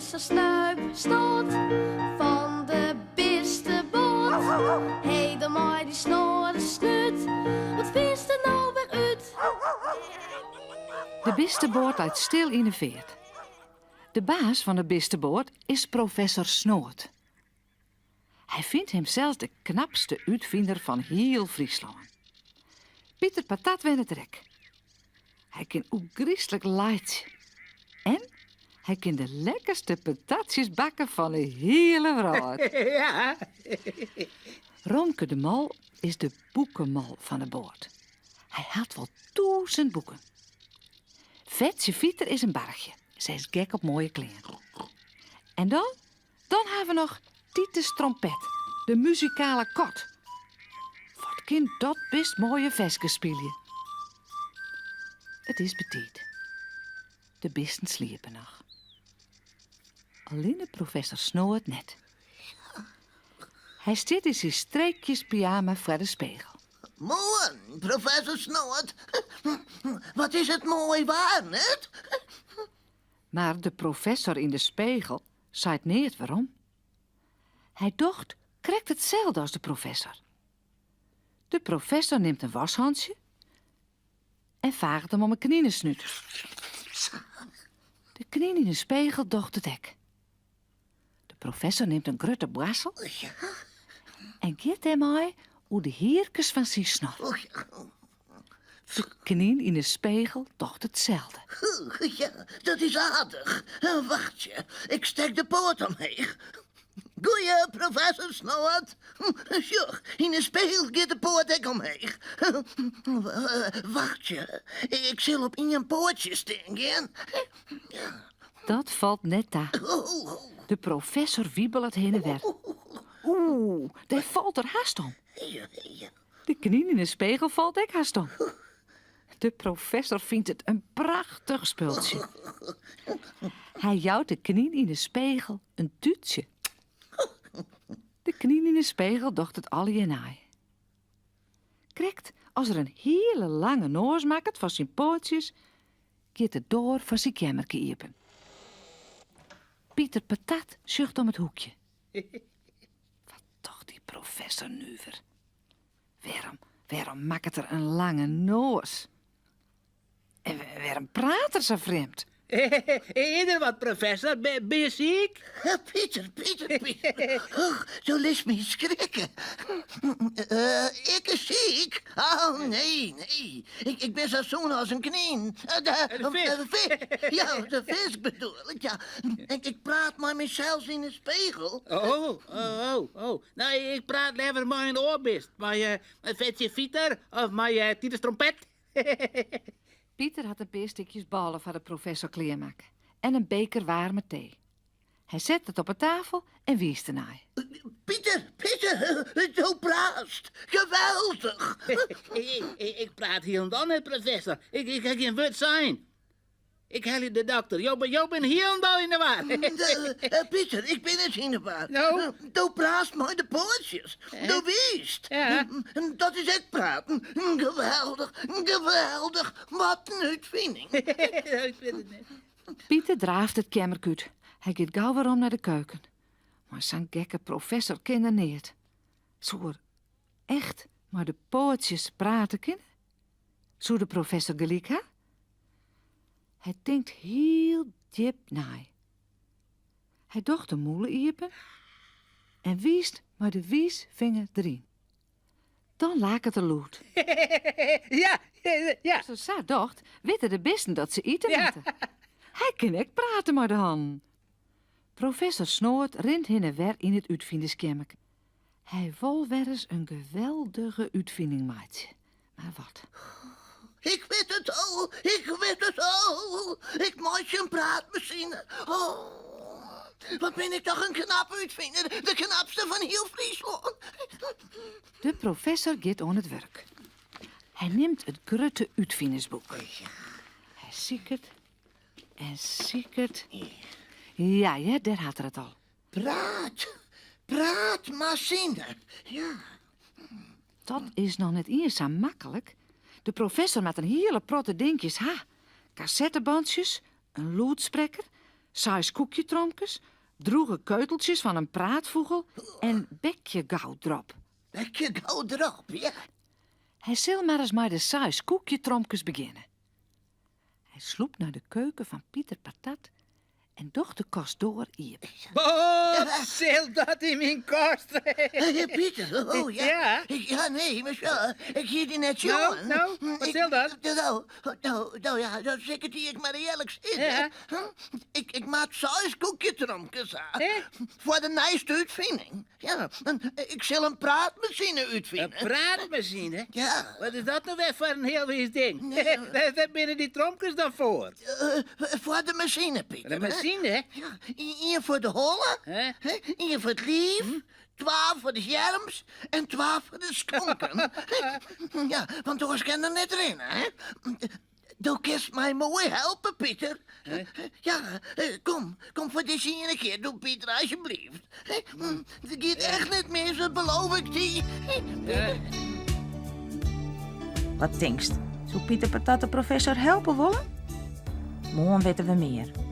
Professor Snuip Snoot fan de bisteboat. Hey, dan mei dy snoade snút, wat fynst der no wer út? De bisteboat leit stil yn 'e feart. De baas fan 'e bisteboat is professor Snoad. Hy fynt himsels de knapste útfiner fan hiel Fryslân. Piter Patat wennet der ek. Hy kin ôfgryslik laitsje. En hy kin de lekkerste patatsjes bakke fan 'e hiele wrâld. Ja. Romke de Mol is de boekemol fan 'e boat. Hy hat wol tûzen boeken. Fetsje Fiter is in barchje. Sy is gek op moaie klean. En dan Dan ha we noch Titus Trompet, de muzikale kat. Wat kin dat bist moaie ferskes spylje. It is betiid. De bisten sliepe noch. Allinne professor Snoad net. Hy stiet yn syn streekjespyjama foar de spegel. Moarn, professor Snoad. Wat is it moai waar, net? Mar de professor yn de spegel seit neat werom. Hy docht krekt itselde as de professor. De professor nimt in washantsje en faget him om 'e kninesnút. De knyn yn 'e spegel docht it ek. De professor nimt in grutte boarstel en giet dêrmei oer de hierkes fan syn snor. De knyn yn 'e spegel docht itselde. Ja, dat is aardich. Wachtsje, ik stek de poat omheech. Goeie, professor Snoad. Sjoch, yn 'e spegel giet de poat ek omheech. Wachtsje, ik sil op ien poatsje stean gean. Dat falt net ta. De professor wibelet hinne wer. Oeh, dêr falt er hast om. De knyn yn 'e spegel falt ek hast om. De professor fynt it in prachtich spultsje. Hy jout de knyn yn 'e spegel in tútsje. De knyn yn 'e spegel docht it allegear nei. Krekt as er in hiele lange noas makket fan syn poatsjes, giet de doar fan syn keammerke iepen. Piter Patat sjocht om it hoekje. Wat docht dy professor nuver? Wêrom, wêrom makket er in lange noas? En wêrom praat er sa frjemd? Is der wat, professor? Binne je siik? Pieter, Pieter, Pieter. Do litst my skrikke. Ik is siik? Oh, nee, nee. Ik bin sa sûn as in knyn. De fisk. fisk. Ja, de fisk bedoel ik, ja. Ik praat mei mysels yn 'e spegel. Oh, oh, oh, oh. No, ik praat leaver mei in oar bist. Mei Fetsje Fiter of mei Titus Trompet. Pieter hat in pear stikjes bôle foar de professor klearmakke en in beker waarme tee. Hy set it op 'e tafel en wiist dernei. Pieter, Pieter, do praatst. Geweldich. Ik praat hielendal net, professor. Ik ha gjin wurd sein. Ik helje de dokter. Jo, jo binne hielendal yn 'e war. Pieter, ik bin net yn 'e war. No? Do praatst mei de poatsjes. Do wiist. Ja. Dat is ek praten. Geweldich, geweldich. Wat in útfining. Ik wit it net. Pieter draaft it keammerke út. Hy giet gau werom nei de keuken. Mei sa'n gekke professor kin er neat. Soe er echt mei de poatsjes prate kinne? Soe de professor gelyk ha? Hy tinkt hiel djip nei. Hy docht de mûle iepen en wiist mei de wiisfinger deryn. Dan laket er lûd. Ja, ja. As er sa docht, witte de bisten dat se ite moatte. Hy kin ek prate mei de hannen. Professor Snoad rint hinne wer yn it útfinerskeammerke. Hy wol wer ris in geweldige útfining meitsje. Mar wat? Ik wit it al, ik wit it al. Ik meitsje in praatmasine. Oh, wat bin ik toch in knap útfiner, de knapste fan hiel Fryslân. De professor giet oan it wurk. Hy nimt it grutte útfinersboek. Hy siket en siket. Ja, hear, dêr hat er it al. Praat, praatmasine. Ja. Dat is noch net iens sa maklik. De professor moat in hiele protte dinkjes ha. Kassettebantsjes, in lûdsprekker, Seis koekjetromkes, droege keuteltsjes fan in praatfûgel en bekjegoud drop. Bekjegoud drop, ja. Hy sil mar ris mei de seis koekjetromkes begjinne. Hy slûpt nei de keuken fan Pieter Patat en docht de kastdoar iepen. Wat sil dat yn myn kast? Pieter, oh ja. Ja. Ja, nee, mar sjoch, ik hie dy net sjoen. Nou, nou, wat sil dat? Nou, nou, nou ja, dan sil ik it dy ek mar earlik sizze. Ja. Ik, ik moat seis koekjetromkes ha. Hè? Foar de nijste útfining. Ja, ik sil in praatmasine útfine. In praatmasine? Ja. Wat is dat no wer foar in healwiis ding? Nee. Wêr binne dy tromkes dan foar? Eh, foar de masine, Pieter. De masine? Ja, ien foar de holle, Hè? ien foar it liif, twa foar de sjerms en twa foar de skonken. ja, want oars kin er net rinne, hè? Do kinst my moai helpe, Pieter. Ja, kom, kom foar dizze iene kear, doe, Pieter, alsjeblieft. It giet echt net mis, dat beloof ik dy. Wat tinkst, soe Pieter Patat de professor helpe wolle? Moarn witte we mear.